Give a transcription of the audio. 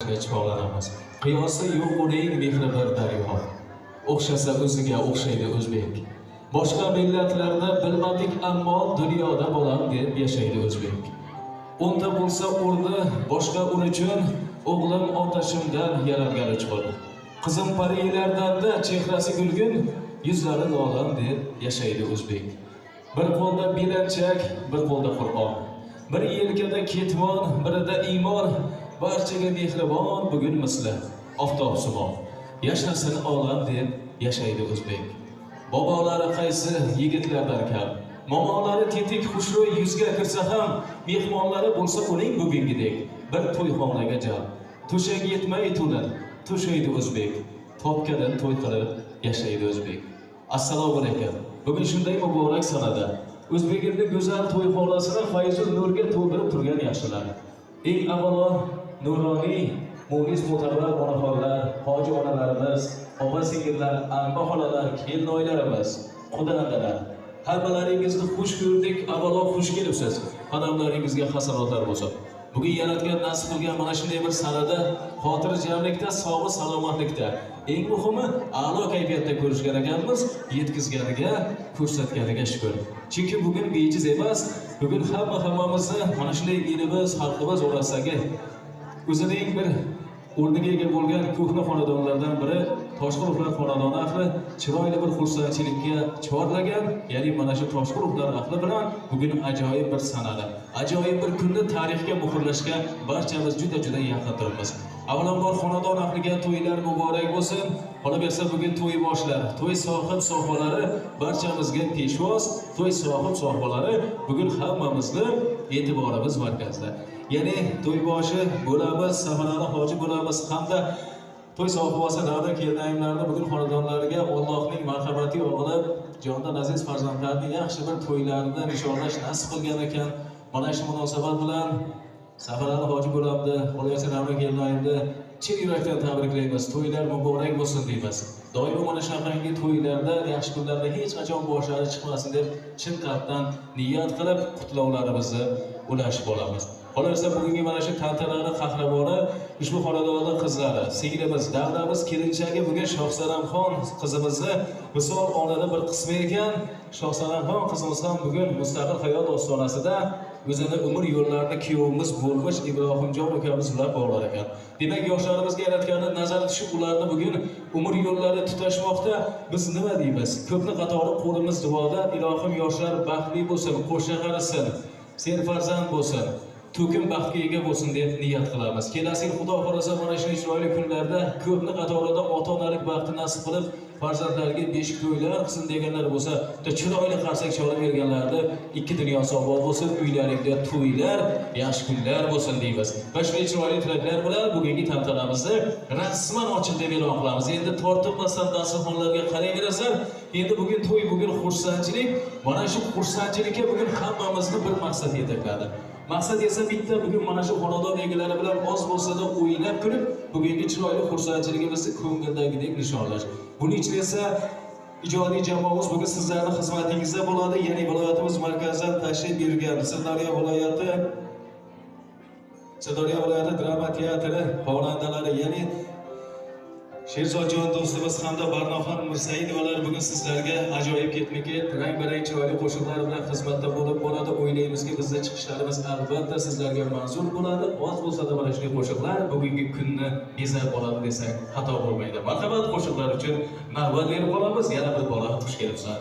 xursandchilikka chog'lanamiz. Qiyosi yo'q uning mehri bir daryo. O'xshasa o'ziga o'xshaydi o'zbek. Boshqa millatlarni bilmadik, ammo dunyoda bolam deb yashaydi o'zbek. O'nta bo'lsa o'rni boshqa un uchun, o'g'lim otashimdan yaralgani chuqur. Qizim parilardan-da chehrasi gulgun, yuzlari lolam deb yashaydi o'zbek. Bir qo'lda belanchak, bir qo'lda Qur'on. Bir yelkada ketmon, birida iymon, barchaga mehribon bugun misli oftob sumon. Yashasin olam deb yashaydi o'zbek. Bobolari qaysi yigitlardan kam, momolari tetik xushro'y yuzga kirsa ham, mehmonlari bo'lsa uning bugungidek bir to'yxonaga jam. To'shak yetmay to'lar, to'shaydi o'zbek. Topganin to'y qilib yashaydi o'zbek. Assalomu alaykum. Bugun shunday muborak sanada o'zbegimni go'zal to'yxonasini fayzu nurga to'ldirib turgan yaxshilar. Eng avvalo nuroniy, munis mo'tabar onaxonlar, hoji onalarimiz, opa singillar, amma xolalar, kelinoylarimiz, quda-andalar. Hammalaringizni xush ko'rdik, avvalo xush kelibsiz. Qadamlaringizga hasanotlar bo'lsin. Bugun yaratgan nasib qilgan mana shunday bir sanada xotirjamlikda, sog'lik salomatlikda, eng muhimi a'lo kayfiyatda ko'rishgan ekanmiz, yetkazganiga, ko'rsatganiga shukr. Chunki bugun bejiz emas, bugun hammamizni mana shunday elimiz, xalqimiz orasidagi o'zining bir o'rniga ega bo'lgan ko'hna xonadonlardan biri Toshqurovlar xonadoni ahli chiroyli bir xursandchilikka chorlagan, ya'ni mana shu Toshqurovlar ahli bilan bugun ajoyib bir sanada, ajoyib bir kunni tarixga muhrlashga barchamiz juda-juda yaqin turibmiz. Avvalambor xonadon ahliga to'ylar muborak bo'lsin. Qolaversa bugun to'y boshlar, to'y sohib sohibalari barchamizga peshvoz, to'y sohib sohibalari bugun hammamizni e'tiborimiz markazida. Ya'ni to'y boshi bo'lamiz, Safarali hoji bo'lamiz hamda to'y sohibasi Ra'no kelinoyimlarni bugun xonadonlariga Allohning marhamati yog'ilib, jondan aziz farzandlarini yaxshi bir to'ylarini nishonlash nasib qilgan ekan. Mana shu munosabat bilan Safarali hoji bo'lamdi, qolaversa Ra'no kelinoyimni chin yurakdan tabriklaymiz. To'ylar muborak bo'lsin deymiz. Doimo mana shunaqangi to'ylarda, yaxshi kunlarda hech qachon boshlari chiqmasin deb chin qalbdan niyat qilib qutlovlarimizni ulashib olamiz. Qolaversa bugungi mana shu tantanani qahramoni ushbu xonadonning qizlari, singlimiz, davramiz kelinchagi bugun Shohsanamxon qizimizni visol onini bir qismi ekan. Shohsanamxon qizimiz ham bugun mustaqil hayot ostonasida o'zini umr yo'llarini kuyovimiz bo'lmish Ibrohimjon ukamiz bilan bog'lar ekan. Demak, yoshlarimizga yaratganning nazari tushib, ularni bugun umr yo'llari tutashmoqda. Biz nima deymiz? Ko'pni qatori qo'limiz duoda. Ilohim yoshlar baxtli bo'lsin, qo'sha qarisin, serfarzand bo'lsin, to'kin baxtga ega bo'lsin deb niyat qilamiz. Kelasi yil Xudo xohlasa mana shunday chiroyli kunlarda ko'pni qatorida ota-onalik baxti nasib qilib, farzandlariga beshik to'ylar qilsin deganlar bo'lsa, bitta chiroyli qarsak chalib berganlarni ikki dunyo obod bo'lsin, uylaringda to'ylar, yaxshi kunlar bo'lsin deymiz. Va shunday chiroyli tilaklar bilan bugungi tantanamizni rasman ochiq deb e'lon qilamiz. Endi tortinmasdan dasturxonlarga qarayverasizlar. Endi bugun to'y, bugun xursandchilik. Mana shu xursandchilikka bugun hammamizni bir maqsad yetakladi. Maqsad esa bitta, bugun mana shu xonadon egalari bilan oz bo'lsa-da o'ynab kulib, bugungi chiroyli xursandchiligimizni ko'ngildagidek nishonlash. Buning uchun esa ijodiy jamoamiz bugun sizlarning xizmatingizda bo'ladi. Ya'ni viloyatimiz markazidan tashrif buyurgan Sirdaryo viloyati drama teatri xonandalari, ya'ni Sherzodjon do'stimiz hamda Barnoxon Mirsaidovalar bugun sizlarga ajoyib ketma-ket rang-barang chiroyli qo'shiqlar bilan xizmatda bo'lib boradi. O'ylaymizki, bizni chiqishlarimiz albatta sizlarga manzur bo'ladi. Oz bo'lsa-da mana shunday qo'shiqlar bugungi kunni bezab boradi desak xato bo'lmaydi. Marhamat, qo'shiqlar uchun navbat berib qolamiz. Yana bir bora xush kelibsan.